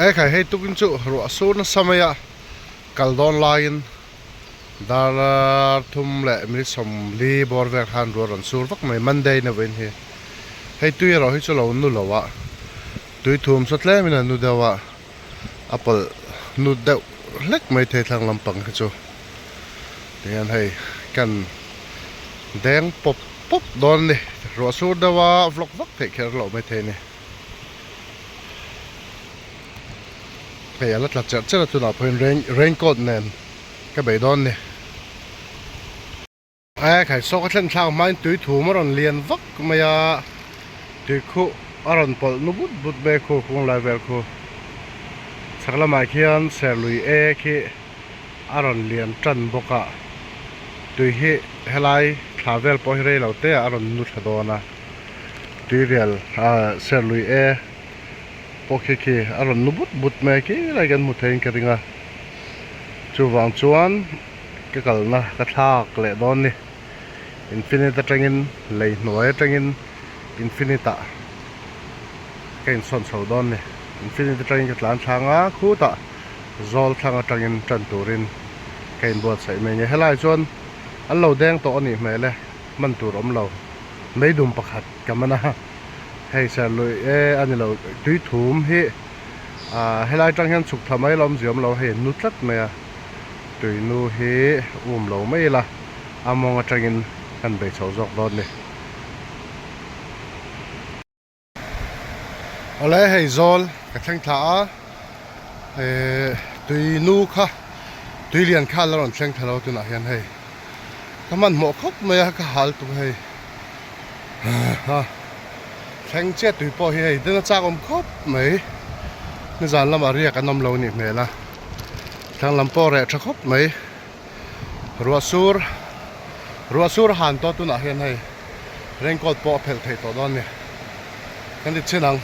Ekhai hei tukin chu ruah sur nasa mai a kal dawn laiin dar thum leh minute sawmli bawr vel khan ruah rawn sur vak mai Monday na vawiin hi hei tui erawh hi chu lo nu lo a tui thum saw tlem in a nu deuh a a pawlh nu deuh hlek mai thei thlang lampang hi chu tihian hei kan deng pawp pawp dawn a ni ruah sur deuh a vlog vak theih kher loh mai thei a ni. Hei a la tla cherh cherh a tunah pawhin rain raincoat nen ka bei dawn ni. E khai saw ka thlen thlak hmain tui thum a rawn lian vak mai a, tui khuh a rawn pawlh nu but but mai a khu kung lai vel khu. Chhak lamah khian serlui e khi a rawn lian tan bawk a, tui hi helai thla vel pawh hi rei lo te ah a rawn nu thla dawn a. Tuirial ah serlui e pawh khi khi a rawn nu but but mai a khi lai kan hmu theiin ka ring a chuvang chuan ka kalna ka thlak leh dawn ni infinite atangin lei hnuai atangin infinite ah ka insawn chho dawn ni infinite atangin ka tlan thlang a khutah zawl thlang atangin tan turin ka inbuatsaih mai a ni helaiah chuan an lo deng tawh a nih hmel e hman tur awm lo. Meidum pakhat ka man a, hei serlui e a ni lo tui thum hi ah helai atang hian chhuk thla mai la awmzia awm lo hei nu tlat mai a, tui nu hi um lo mai ila a mawng atangin kan bei chho zawk dawn a ni. Awle hei zawl ka thleng thla a eh tui nu kha tui lian kha la rawn thleng thla lo tunah hian hei ka hmanhmawh khawp mai a ka hal tuk hei ha thleng chiah tui pawh hi hei den a chak awm khawp mai nizan lamah riak an awm lo nih hmel a thlang lam pawh reh tha khawp mai. Ruah sur ruah sur a han tawh tunah hian hei raincoat pawh a phelh theih tawh dawn a ni kan ti chhin ang.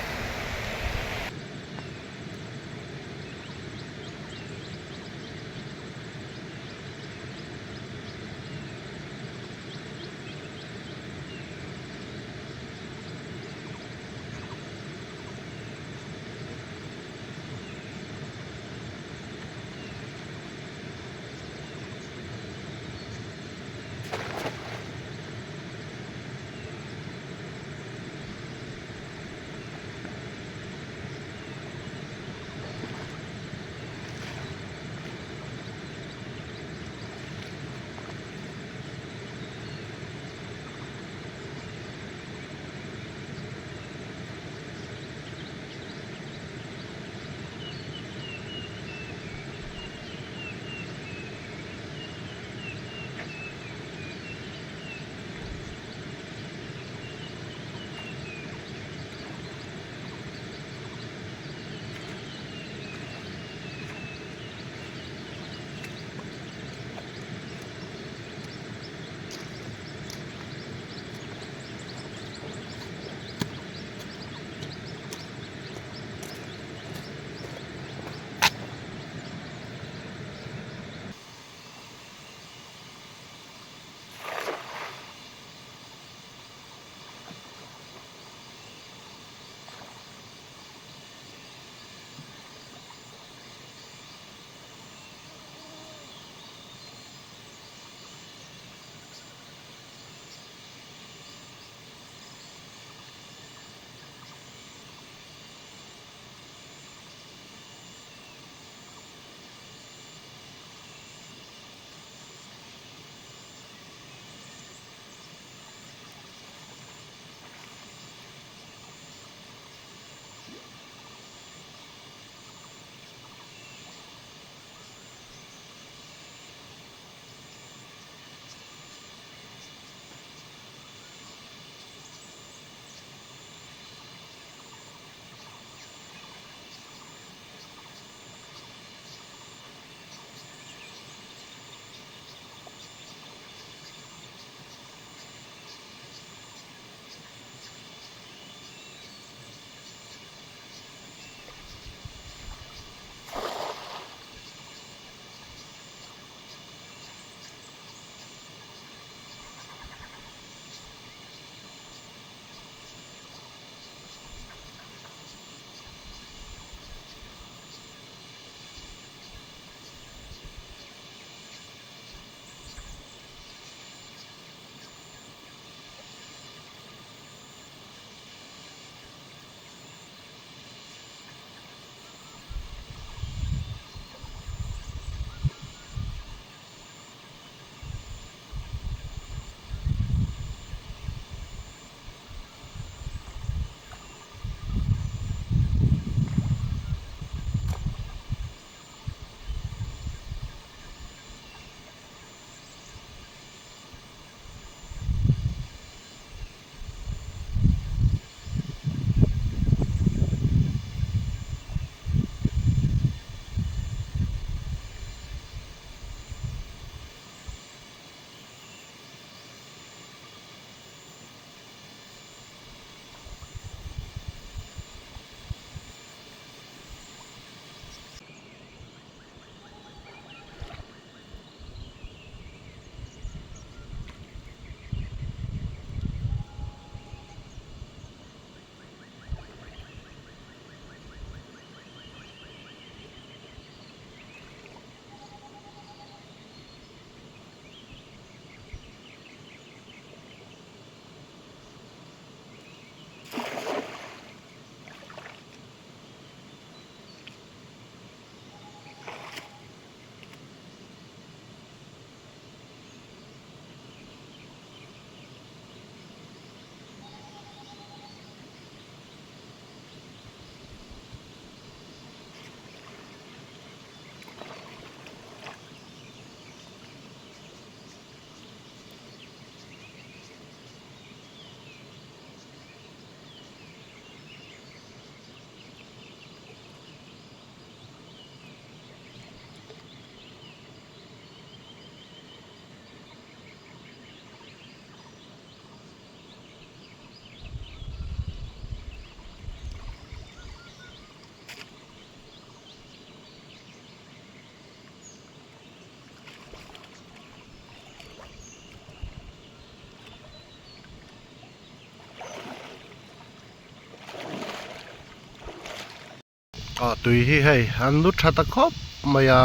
Aw tui hi hei an lu tha ta khawp mai a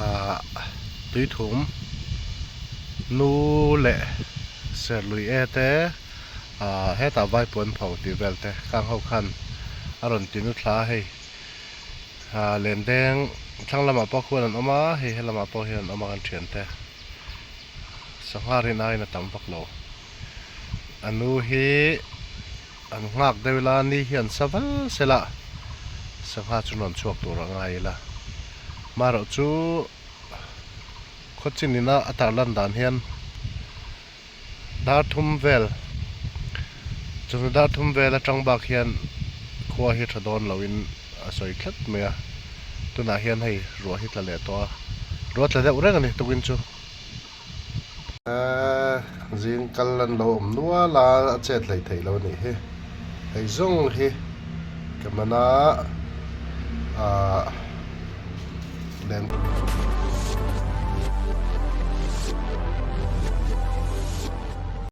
ah tui thum nu leh ser lui e te ah hetah vaipuan pho tih vel te khang ho khan a rawn ti nu thla a hei ah lendeng thlang lamah pawh khuan an awm a hei helamah pawh hian an awm a kan thiante sangha rin aiin a tam vak lo a nu hi. An nghak deuh ila ni hian sa val sela sangha chu rawn chhuak tur a ngai ila. Marawh chu khawchin ina a tarlan dan hian dar thum vel chawhnu dar thum vel atang bak hian khua hi tha dawn loin a sawi tlat mai a. Tunah hian hei ruah hi tla leh tawh a, ruah tla deuh reng a ni tukin chu. Zing kal an lo awm nual a, a chet hlei theih lo a nih hi. Hei zawng hi ka man a, ahh len.